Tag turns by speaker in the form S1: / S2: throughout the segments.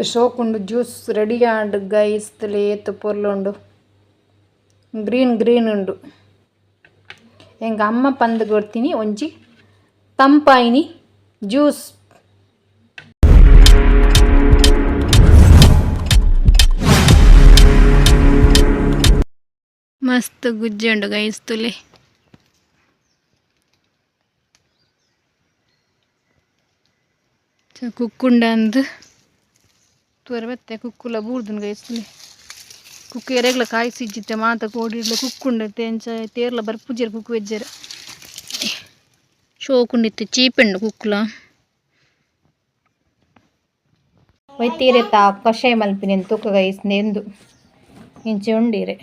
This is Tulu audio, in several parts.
S1: ಶೋಕುಂಡು juice ready and guys ಏತ್ ಪೊರ್ಲುಂಡು ಗ್ರೀನ್ ಗ್ರೀನ್ ಉಂಡು. ಎಂಕ್ ಅಮ್ಮ ಪಂದ್ ಕೊರ್ತಿನಿ ಒಂಜಿ ತಂಪಾಯಿನಿ ಜ್ಯೂಸ್. ಮಸ್ತ್ ಗುಜ್ಜೆ ಉಂಡು ಗೈಸ್, ತುಲೆ. ಕುಕ್ಕುಂಡ ಅಂದ್ ತೂವರೆ ಬತ್ತೆ. ಕುಕ್ಕುಲ ಬೂರ್ದುಂಡು ಗೈಸ್, ತುಲೆ. ಕುಕ್ಕು ಎರೆಗ್ಲ ಕಾಯಿ ಸಿಜ್ಜಿತ್ತೆ ಮಾತ ಕೋಡಿಡ್ಲ ಕುಕ್ಕುಂಡ ಎಂಚ ತೇರ್ಲ ಬರ್ಪುಜೆರ್ ಕುಕ್ಕು ವೆಜ್ಜೆರ್. ಶೋಕುಂಡಿತ್ತು, ಚೀಪೆಂಡು ಕುಕ್ಕುಲ. ಒಯ್ತೀರೆತ್ತ ಕಷಾಯ ಮಲ್ಪಿನಿ ತೂಕ ಗೈಸ್. ನೆಂದು ಇಂಚೆ ಉಂಡೀರೆ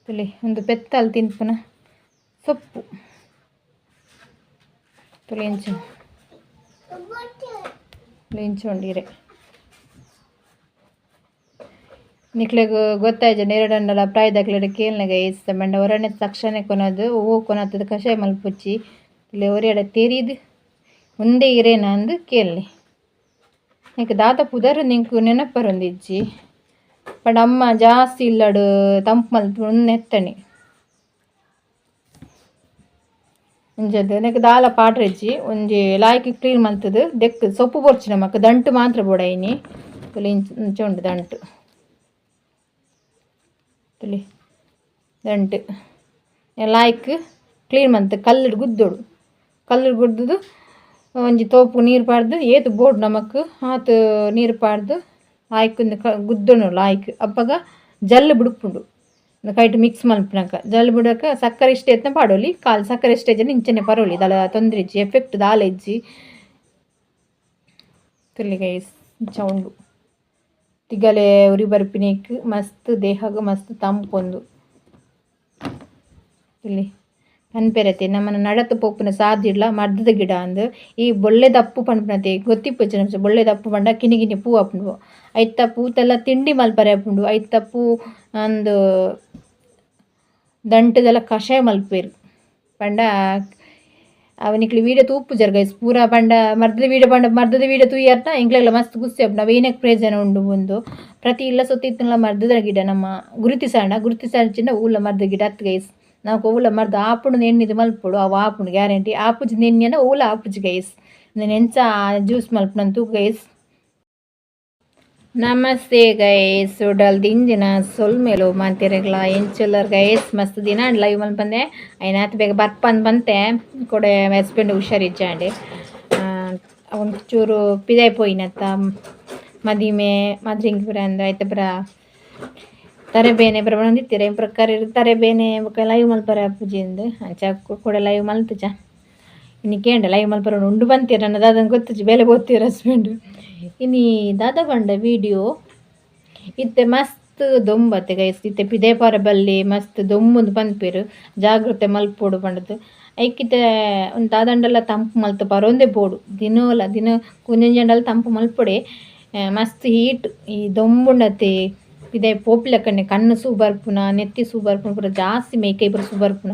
S1: ತುಲಿ. ಒಂದು ಪೆತ್ತಲ್ ತಿನ್ಪುನ ಸೊಪ್ಪು ತುಲಿ. ಇಂಚ ಇಂಚ ಉಂಡೀರೆ. ನಿಕ್ಲೆಗ್ ಗೊತ್ತಾಯ್ಜ ನೇರಡಂಡಲ ಪ್ರಾಯದಕ್ಲೆಡ ಕೇಳ್ನೆ ಗೈಸ್. ಪಂಡ ಒರನೆ ತಕ್ಷಣ ಕೊನದು ಓ ಕೊನತ್ತದ ಕಷಾಯ ಮಲ್ಪೊಚ್ಚಿ ಇಲ್ಲಿ ಒರಿಯಡ ತೆರಿದು ಉಂದೇ ಇರೇನ ಅಂದ್ ಕೇಳ್ನೆ. ಎಂಕ್ ದಾದ ಪುದರ್ ನಿಂಕ್ ನೆನಪರೊಂದಿಜ್ಜಿ. ಪಂಡ ಅಮ್ಮ ಜಾಸ್ತಿ ಇಲ್ಲಡ್ ತಂಪು ಮಲ್ಪು ನೆತ್ತಣಿ ಅಂಚದ ನೆಕ್ ದಾಲ ಪಾಡ್ರೆಜ್ಜಿ. ಒಂಜಿ ಲಾಯ್ಕ್ ಕ್ಲೀನ್ ಮಲ್ತದು ದೆಕ್ಕ್ ಸೊಪ್ಪು ಬೊರ್ಚಿ ನಮಕ್, ದಂಟು ಮಾತ್ರ ಬೋಡಾಯಿನಿ. ಇಂಚ ಇಂಚ ಉಂಡು ದಂಟು, ತುಲಿ. ದಂಟು ಲಾಯ್ಕ್ ಕ್ಲೀನ್ ಮಲ್ತ್ ಕಲ್ಲುಡ್ ಗುದ್ದೊಡು. ಕಲ್ಲುಡ್ ಗುದ್ದುದು ಒಂಜಿ ತೋಪು ನೀರು ಪಾಡ್ದು, ಏತ್ ಬೋಡು ನಮಕ್ ಆತ್ ನೀರು ಪಾಡ್ದು ಲಾಯ್ಕ್ ಗುದ್ದೊಡು ಲಾಯ್ಕ್. ಅಪಗ ಜಲ್ಲು ಬುಡ್ಪುಂಡು. ಕೈಟ್ ಮಿಕ್ಸ್ ಮಲ್ಪುನಕ ಜಲ್ಲು ಬುಡಕ ಸಕ್ಕರೆ ಇಷ್ಟ ಇತ್ತ್ಂಡ ಪಾಡೊಲಿ, ಕಾಲ್ ಸಕ್ಕರೆ ಇಷ್ಟ ಇಜ್ಜಿಂಡ ಇಂಚನೆ ಪರೊಲಿ. ದಾಲ ತೊಂದರೆ ಇಜ್ಜಿ, ಎಫೆಕ್ಟ್ ದಾಲ ಇಜ್ಜಿ. ತುಲಿ ಗೈಸ್, ಇಂಚ ಉಂಡು. ತಿಗಲೆ ಉರಿ ಬರ್ಪಿನೇಕ್ ಮಸ್ತ್, ದೇಹಗ್ ಮಸ್ತ್ ತಂಪೊಂದು ಇಲ್ಲಿ ಪನ್ಪೆರತೆ. ನಮನ ನಡತ್ ಪೋಪುನ ಸಾದಿಡ್ಲ ಮರ್ದದ ಗಿಡ ಅಂದ್. ಈ ಬೊಳ್ಳೆದಪ್ಪು ಪನ್ಪುನತೆ ಗೊತ್ತಿಪ್ಪುಜಿ. ಬೊಳ್ಳೆದಪ್ಪು ಪಂಡ ಕಿನ್ನಿ ಕಿನ್ನಿ ಪೂ ಆಪುಂಡು. ಐತ ಪೂತೆಲ್ಲ ತಿಂಡಿ ಮಲ್ಪರೆ ಆಪುಂಡು. ಐತ ಪೂ ಅಂದ್ ದಂಟುದೆಲ್ಲ ಕಷಾಯ ಮಲ್ಪುವೆರ್. ಪಂಡ ಅವು ನಿಕ್ಲು ವೀಡಿಯೋ ತೂಪುಜರ್ ಗೈಸ್ ಪೂರ. ಪಂಡ ಮರ್ದದ ವೀಡಿಯೋ ಪಂಡ ಮರ್ದದ ವೀಡಿಯೋ ತೂಯರ್ನ ಎಂಕ್ಲೆಗ್ಲ ಮಸ್ತ್ ಖುಷಿ ಆಪುಂಡು. ಅವು ಏನೆಗ್ ಪ್ರಯೋಜನ ಉಂಡು ಉಂದು. ಪ್ರತಿ ಇಲ್ಲ ಸುತ್ತ ಇತ್ತುಂಡಲ ಮರ್ದದ ಗಿಡ ನಮ್ಮ ಗುರುತಿಸಾಂಡ ಗುರುತಿಸಾಂಚಿನ ಒವ್ಲ ಮರ್ದ ಗಿಡ ಅತ್ತ್ ಗೈಸ್. ನಮಕ್ ಒವ್ಲ ಮರ್ದ್ ಆಪುಂಡು ಎನ್ನಿದ್ ಮಲ್ಪೊಡು, ಅವು ಆಪುಂಡು ಗ್ಯಾರಂಟಿ. ಆಪುಜಿ ಎನ್ನಿಯನ ಒವ್ಲ ಆಪುಜಿ ಗೈಸ್. ಉಂದೆನ್ ಎಂಚ ಜ್ಯೂಸ್ ಮಲ್ಪುನ ತೂಕ ಗೈಸ್. ನಮಸ್ತೆ ಗೈಸ್, ಉಡಲ್ ದಿಂಜಿನ ಸೊಲ್ಮೆಲು ಮಾಂತಿರೆಗ್ಲ. ಎಂಚುಲ್ಲರ್ ಗೈಸ್? ಮಸ್ತ್ ದಿನ ಆಂಡ್ ಲೈವ್ ಮಲ್ಪಂದೆ. ಐನಾತ್ ಬೇಗ ಬರ್ಪಂದ್ ಬಂತೆ. ಕೊಡೆ ಹಸ್ಬೆಂಡ್ ಹುಷಾರಿಜ್ಜಾಂಡ್. ಒಂಚೂರು ಪಿದಾಯ್ ಪೋಯಿನತ್ತ, ಮದಿಮೆ ಮದ್ರಿಂಗ್ ಪೂರ ಅಂದ್ ಐತ ಪೂರ ತರೆ ಬೇನೆ ಪೂರ ಪನೊಂದಿತ್ತೆರ್. ಪ್ರಕಾರ ತರೆ ಬೇನೆ ಬೊಕ ಲೈವ್ ಮಲ್ಪರೆ ಆಪುಜಿ ಅಂದ್. ಅಂಚ ಕೊಡೆ ಲೈವ್ ಮಲ್ತುಜ. ಇನಿ ಕೇಂಡೆ, ಲೈವ್ ಮಲ್ಪರೆ ಉಂಡು ಪಂತೆರ್. ನನ ದಾದಂದ್ ಗೊತ್ತುಜಿ, ಬೇಲೆ ಪೋತೆರ್ ಹಸ್ಬೆಂಡ್. ಇನಿ ದಾದ ಪಂಡ ವೀಡಿಯೋ, ಇತ್ತೆ ಮಸ್ತ್ ದೊಂಬತ್ತೆ ಗೈಸ್. ಇತ್ತೆ ಪಿದಯ್ ಪೋರೆ ಬಲ್ಲಿ, ಮಸ್ತ್ ದೊಂಬುಂದು ಪನ್ಪೆರ್, ಜಾಗ್ರತೆ ಮಲ್ಪೊಡು ಪಂಡುದು. ಐಕಿತ್ತೆ ಒಂಜಿ ದಾದಂಡಲ ತಂಪು ಮಲ್ತ್ ಪರೊಂದೆ ಬೋಡು ದಿನೋಲ. ದಿನ ಒಂಜೊಂಜಿ ತಂಪು ಮಲ್ಪೊಡೆ. ಮಸ್ತ್ ಹೀಟ್ ಈ ದೊಂಬುಂಡತೆ, ಪಿದಯ್ ಪೋಪಿಲಕ್ಕನೆ ಕಣ್ಣು ಸೂ ಬರ್ಪುನ, ನೆತ್ತಿ ಸೂ ಬರ್ಪುನ ಪೂರ ಜಾಸ್ತಿ, ಮೈಕೈ ಪೂರ ಸೂ ಬರ್ಪುನ.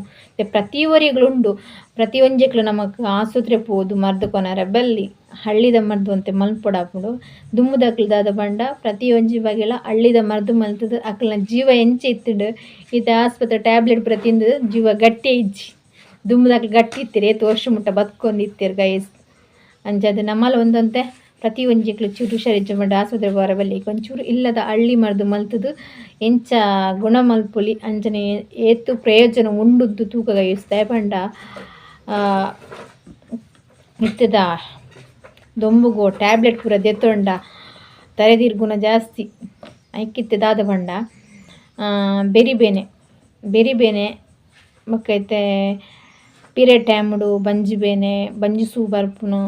S1: ಪ್ರತಿ ಒರಿಯಗ್ಲ ಉಂಡು. ಪ್ರತಿ ಒಂಜೆಕ್ಲ ನಮಕ್ ಆಸ್ಪತ್ರೆ ಪೋದು ಮರ್ದ್ ಕೊನರೆ ಬಲ್ಲಿ. ಹಳ್ಳಿದ ಮರ್ದ್ ಒಂತೆ ಮಲ್ಪೊಡಾಪುಂಡು. ದುಂಬುದಕ್ಲು ದಾದ ಪಂಡ ಪ್ರತಿ ಒಂಜಿ ಬಗೆಲ ಹಳ್ಳಿದ ಮರ್ದ್ ಮಲ್ತುದು ಅಕಲ್ನ ಜೀವ ಎಂಚ ಇತ್ತುಂಡು. ಇತ್ತೆ ಆಸ್ಪತ್ರೆ ಟ್ಯಾಬ್ಲೆಟ್ ಪೂರ ತಿಂದು ಜೀವ ಗಟ್ಟಿ ಇಜ್ಜಿ. ದುಂಬುದಕ್ಲು ಗಟ್ಟಿ ಇತ್ತೆರ್, ಏತ್ ವರ್ಷ ಮುಟ್ಟ ಬದುಕೊಂದಿತ್ತೆರ್ ಗೈಸ್. ಅಂಚಾದ್ ನಮಲ ಒಂತೊಂತೆ ಪ್ರತಿ ಒಂಜೆಕ್ಲ ಚೂರು ಹುಷಾರಿಜ್ಜ ಪಂಡ ಆಸ್ಪತ್ರೆ ಪೋರೆ ಬಲ್ಲಿ. ಒಂಚೂರು ಇಲ್ಲದ ಹಳ್ಳಿ ಮರ್ದ್ ಮಲ್ತುದು ಎಂಚ ಗುಣ ಮಲ್ಪೊಲಿ, ಅಂಚನೆ ಏತ್ ಪ್ರಯೋಜನ ಉಂಡುಂದು ತೂಕ ಗೈಸ್. ದಾಯೆ ಪಂಡ ಇತ್ತೆದ ದೊಂಬುಗು ಟ್ಯಾಬ್ಲೆಟ್ ಪೂರ ದೆತ್ತೊಂಡ ತರೆ ತಿರ್ಗುನ ಜಾಸ್ತಿ. ಐಕ್ ಇತ್ತೆ ದಾದ ಪಂಡ ಬೆರಿ ಬೇನೆ, ಬೆರಿ ಬೇನೆ ಬೊಕ ಇತ್ತೆ ಪೀರಿಯಡ್ ಟೈಮುಡು ಬಂಜಿ ಬೇನೆ, ಬಂಜಿ ಸೂ ಬರ್ಪುನು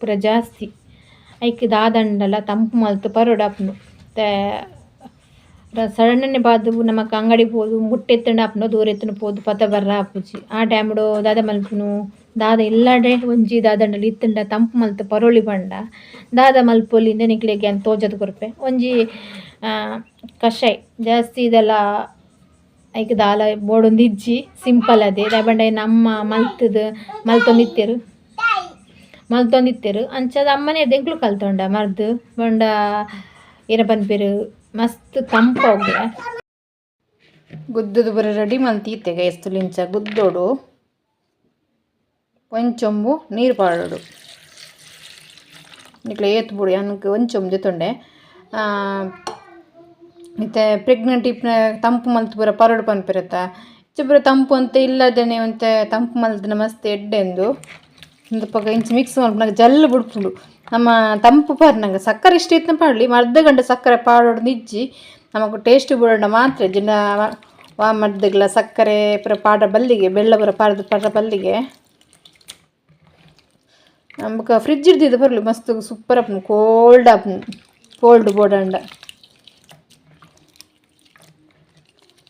S1: ಪೂರ ಜಾಸ್ತಿ. ಐಕ್ ದಾದಂಡಲ ತಂಪು ಮಲ್ತ್ ಪರೊಡಾಪುಂಡು. ಇತ್ತೆ ಸಡನ್ನೆ ಬಾದ್ ನಮಕ್ ಅಂಗಡಿ ಪೋದು ಮುಟ್ಟ ಇತ್ತ್ಂಡ ಆಪುಂಡು, ದೂರ ಇತ್ತ್ಂಡ ಪೋದು ಪತ ಬರ್ರೆ ಆಪುಜಿ. ಆ ಟೈಮುಡು ದಾದ ಮಲ್ಪುನು? ದಾದ ಇಲ್ಲಡೆ ಒಂಜಿ ದಾದಂಡಲ ಇತ್ತ್ಂಡ ತಂಪು ಮಲ್ತ್ ಪರೊಲಿ ಪಂಡ ದಾದ ಮಲ್ಪೊಲಿ ಇಂದ್ ನಿಕ್ಲೆಗ್ ಯಾನ್ ತೋಜಾದ್ ಕೊರ್ಪೆ. ಒಂಜಿ ಕಷಾಯ, ಜಾಸ್ತಿ ಇದೆಲ್ಲ ಐಕ್ ದಾಲ ಬೋಡೊಂದು ಇಜ್ಜಿ, ಸಿಂಪಲ್ ಅದೇ. ದಾಯೆ ಪಂಡ ಎನ್ನ ಅಮ್ಮ ಮಲ್ತುದು ಮಲ್ತೊಂದಿತ್ತೆರ್. ಮಲ್ತೊಂದಿತ್ತೆರ್. ಅಂಚಾದ್ ಅಮ್ಮನೆ ಎಂಕ್ಲು ಕಲ್ತೊಂಡ ಮರ್ದ್ ಪಂಡ ಏನ ಪನ್ಪೆರ್ ಮಸ್ತ್ ತಂಪವ್ಗೆ.
S2: ಗುದ್ದುದು ಪೂರ ರೆಡಿ ಮಲ್ತೀತೆ ಗೈಸ್. ಇಂಚ ಗುದ್ದೋಡು, ಒಂಚೊಂಬು ನೀರು ಪಾಡೋಡು. ನಿಕ್ಲೆ ಏತ್ ಬೋಡು, ಯಾನ್ಕ್ ಒಂಚೊಂಬು ದೆತ್ತೊಂಡೆ. ಇತ್ತೆ ಪ್ರೆಗ್ನೆಂಟ್ ಇಪ್ಪುನ ತಂಪು ಮಲ್ತ್ ಪೂರ ಪರೊಡು ಪನ್ಪೆರತ್ತ. ಇತ್ತೆ ಪೂರ ತಂಪು ಅಂತ ಇಲ್ಲದನೆ ಒಂತೆ ತಂಪು ಮಲ್ತ್ಂಡ ಮಸ್ತ್ ಎಡ್ಡೆ. ಉಂದು ಇಂಚ ಮಿಕ್ಸ್ ಮಲ್ಪುನಗ ಜಲ್ಲು ಬುಡ್ಪುಂಡು. ನಮ್ಮ ತಂಪು ಪರ್ನಗ ಸಕ್ಕರೆ ಇಷ್ಟ ಇತ್ತಿನ ಪಾಡಲಿ. ಮರ್ದ್ ಗಂಡ ಸಕ್ಕರೆ ಪಾಡೋಡು ನಿಜ್ಜಿ. ನಮಕ್ ಟೇಸ್ಟ್ ಬೋಡಂಡ ಮಾತ್ರ. ಜಿನ ವಾ ಮರ್ದ್ಗ್ಲ ಸಕ್ಕರೆ ಪೂರ ಪಾಡ ಬಲ್ಲಿಗೆ, ಬೆಲ್ಲ ಪೂರ ಪಾಡ್ದು ಪಾಡ ಬಲ್ಲಿಗೆ. ಬೊಕ ಫ್ರಿಜ್ ದೀದ್ ಪರ್ಲಿ, ಮಸ್ತ್ ಸೂಪರ್ ಆಪುಂಡು. ಕೋಲ್ಡ್ ಆಪುಂಡು, ಕೋಲ್ಡ್ ಬೋಡಂಡ.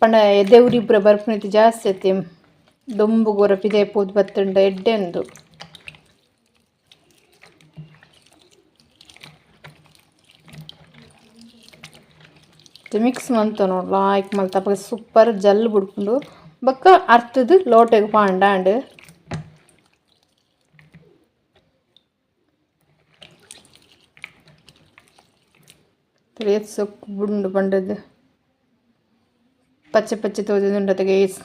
S2: ಪಂಡ ಎದೆ ಉರಿ ಪೂರ ಬರ್ಪುನೈತ ಜಾಸ್ತಿ ಅತ್ತೆ. ದೊಂಬುಗು ಒರ ಪಿದಯಿ ಪೋದು ಬತ್ತುಂಡ ಎಡ್ಡೆ ಉಂದು. ಮಿಕ್ಸ್ ಮಂತೊನೊಡು, ಲಾಯ್ಕ್ ಮಲ್ತ. ಅಪಗ ಸೂಪರ್ ಜಲ್ಲು ಬುಡ್ಪುಂಡು. ಬೊಕ್ಕ ಅರ್ತುದು ಲೋಟೆಗ್ ಪಾಂಡ ಆಂಡ್. ಏತ್ ಸೊಕ್ಕು ಬುಂಡು ಪಂಡದು ಪಚ್ಚೆ ಪಚ್ಚೆ ತೋಜೊಂದುಂಡು ಅತ್ತ ಗೈಸ್.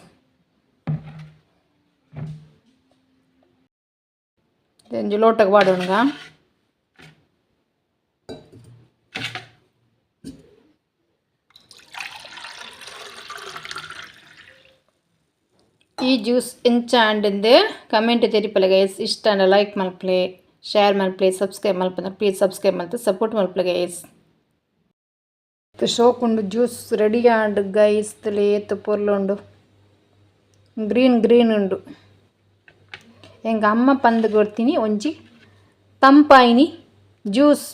S2: ಒಂಜಿ ಲೋಟಗ್ ಪಾಡೊನುಗ. ಈ ಜ್ಯೂಸ್ ಎಂಚ ಆಂಡ್ ಕಮೆಂಟ್ ತೆರಿಪಲೆ ಗೈಸ್. ಇಷ್ಟ ಆಂಡ ಲೈಕ್ ಮಲ್ಪಲೆ, ಶೇರ್ ಮಲ್ಪಲೆ. ಸಬ್ಸ್ಕ್ರೈಬ್ ಮಲ್ಪಂದ್ರೆ ಪ್ಲೀಸ್ ಸಬ್ಸ್ಕ್ರೈಬ್ ಮಲ್ತ್ ಸಪೋರ್ಟ್ ಮಲ್ಪಲೆ ಗೈಸ್. ಶೋಕುಂಡು juice ready and guys. ಏತ್ ಪೊರ್ಲುಂಡು, ಗ್ರೀನ್ ಗ್ರೀನ್ ಉಂಡು. ಎಂಕ್ ಅಮ್ಮ ಪಂದ್ ಕೊರ್ತಿನಿ ಒಂಜಿ ತಂಪಾಯಿನಿ ಜ್ಯೂಸ್.